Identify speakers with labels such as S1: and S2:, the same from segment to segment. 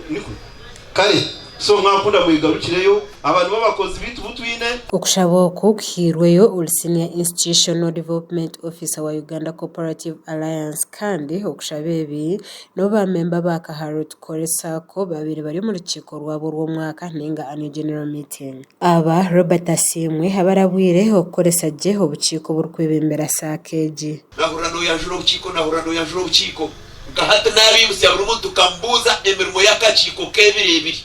S1: Nikwe? Kare, so mwakunda mwegarukireyo, aba nibo bakozi baitu bu twine.
S2: Okushaba oku kuhairweyo ori Senior Institutional Development Officer wa Uganda Cooperative Alliance kandi okushaba ebi n'obu ba memba ba Kaharo Tukore Sacco babaire bari omu rukiiko rwabo orw'omwaka ninga Annual General Meeting. Aba, Robert Asiimwe abarabwire okukoresa gye obukiiko oburikwebembera Sacco egi.
S3: Nahurira noyanjura obukiiko, nahurira noyanjura obukiiko. Nka hati nabibutsya buri muntu nkamubuuza emirimo y'akakiiko k'ebiro ebiri.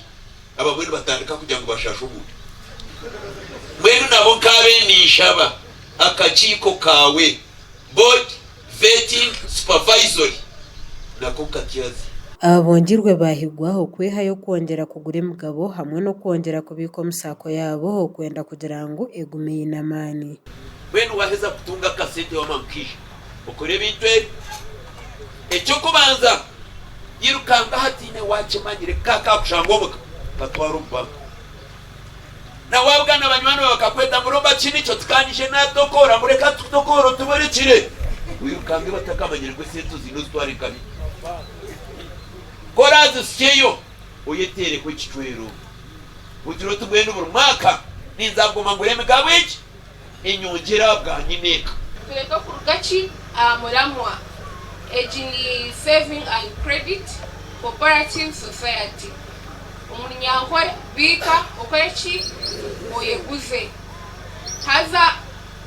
S3: Abamwe nibatandika kugira ngu bashashe omuntu. Mbwenu nabo nkaabe ninshaba akakiiko kaawe, Board Vetting Supervisory, nako nkatyaze.
S2: Aba bongyeirwe baahigwa okwehayo okwongyera kugura emigabo hamwe n'okwongyera kubiika omu SACCO yaabo okwenda kugira ngu egume eine amaani.
S3: Mbwenu waaheza kutunga akasente wamara kukaija okore ebintu ebi. Eky'okubanza, irukanga hataine waakimanyire ka kaakushanga omuka, katware omu banka. Na waabugana banywani baawe bakakweta ngu Robert ki nikyo tikanyije naatokoora ngu reka tutokoore otuborekire. Oirukange batakamanyire ngu esente oziine ozitware nkahi. Ku oraazisyeyo oyeteereho ekicwero ogire oti mbwenu buri mwaka ninza kuguma ngure emigabo egi. Enyongyera bwa nyineeka.
S4: Tureke kuruga ki aha muramwa. Egi ni Saving and Credit Cooperative Society. Omu Runyankore, biika okore ki? Oyeguze. Haza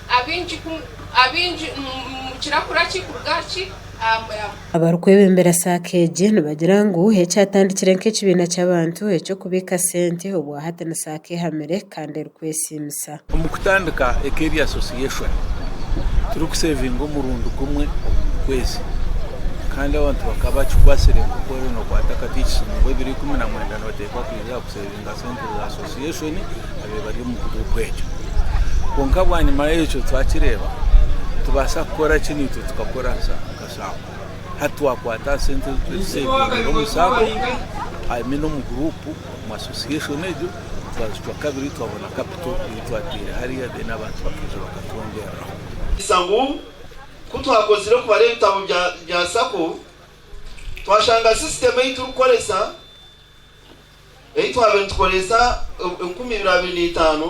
S4: abaingi ku abaingi nimukira kura ki? Kuruga ki aha muramwa.
S2: Abarikwebembera SACCO egi nibagira ngu ekyatandikire nk'ekibiina ky'abantu eky'okubiika sente obwahati ni SACCO ehamire kandi erikwesiimisa.
S5: Omu kutandika eka eri association turikusevinga omurundi gumwe omu kwezi kandi abantu bakaba bakikwatsire nk'oku oriyo nokwata akatikisimu ngu ebiro 19 noteekwa kwija kusevinga sente za association abaire bari omu guruupu egyo. Kwonka bwanyima y'ekyo twakireeba nitubaasa kukora ki naitwe tukakora nka SACCO. Hati twakwata aha sente ezi tusevingira omu SACCO I mean omu guruupu omu association egyo twazicwa kabiri twabona capital ei twateire hariya then abantu bakaija bakatwongyereraho.
S1: Isa ngu ku twakozire okubara ebitabo bya SACCO twashanga sisitemu ei turikukoresa ei twabaire nitukoresa 2025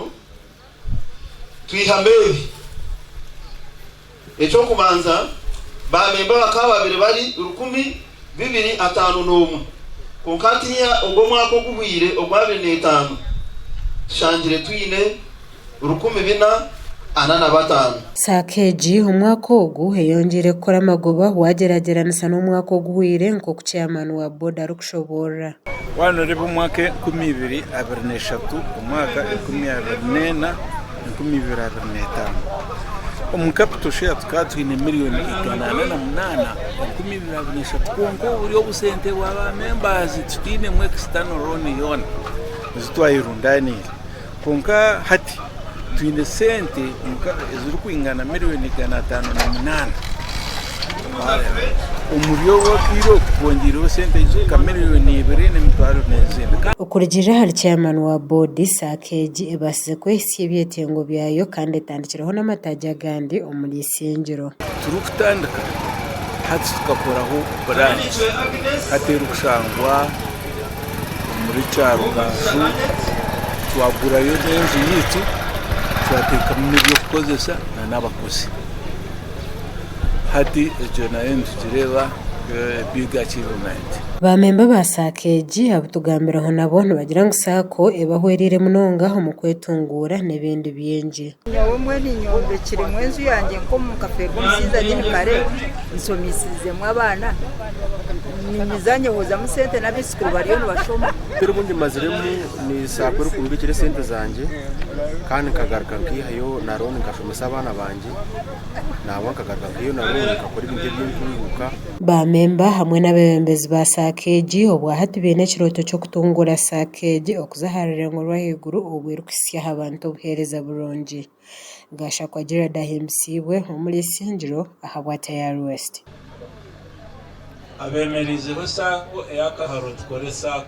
S1: twihamu ebi, Eky'okubanza, baamemba bakaba babaire bari 2,251, kwonka hatiiya ogw'omwaka oguhweire ogwa abiri n'etaano tushangire twine 445.
S2: SACCO egi omwaka ogu eyongyeire kukora amagoba waagyeragyeranisa n'omwaka oguhweire nk'oku chairman wa boodi arikushoboorora.
S5: Waaba nooreeba omwaka 2023, omwaka 2024, 2025, omu capital share tukaba twine miriyoni 408 2023 kwonka oburi obusente bwa ba members tutainemu external loan yoona ezi twayerundaniire. Kwonka hati twine sente ezirikwingana miriyoni 508. Omuri obu obwire obu twongyeireho sente nka miriyoni ibiri n'emitwaro n'ezindi.
S2: Okurugiirira ahari Chairman wa boodi, SACCO egi ebaasize kwehitsya ebyetengo byayo kandi etandikireho n'amataagi agandi omuri Isingiro.
S5: Turikutandika hati tukakoraho branch hati erikushangwa omuri Kyarugaju, twagurayo n'enju yaitu twateekamu n'eby'okukozesa n'abakozi. Hati egyo nayo nitugireeba big achievement.
S2: Baamemba ba SACCO egi abutugambiraho nabo nibagira ngu SACCO ebahwereire munonga omu kwetunguura n'ebindi bingi.
S6: Nyowe mbwenu nyombekiremu enju yangye nk'omu nkafeerwa omushaija nyine kare nshomeisiizemu abaana ninyiza nyehozamu sente n'abaijukuru bariyo nibashoma.
S7: Obwire obu ngimaziremu ni saako erikumbikira esente zangye kandi nkagaruka nkaihayo na looni nkashomesa abaana bangye nangwa nkagaruka nkaihayo na looni nkakora ebintu eby'entunguuka.
S2: Baamemba hamwe n'abeebembezi ba SACCO egi obwahati baine ekirooto ky'okutunguura SACCO egi okuza aha rurengo rw'ahaiguru obwo erikuhitsya aha bantu obuheereza burungi. Gashakwa Gerald ahimbisiibwe omuri Isingiro ahabwa Tayari West.
S5: Abeemereizeho SACCO eya Kaharo Tukore SACCO.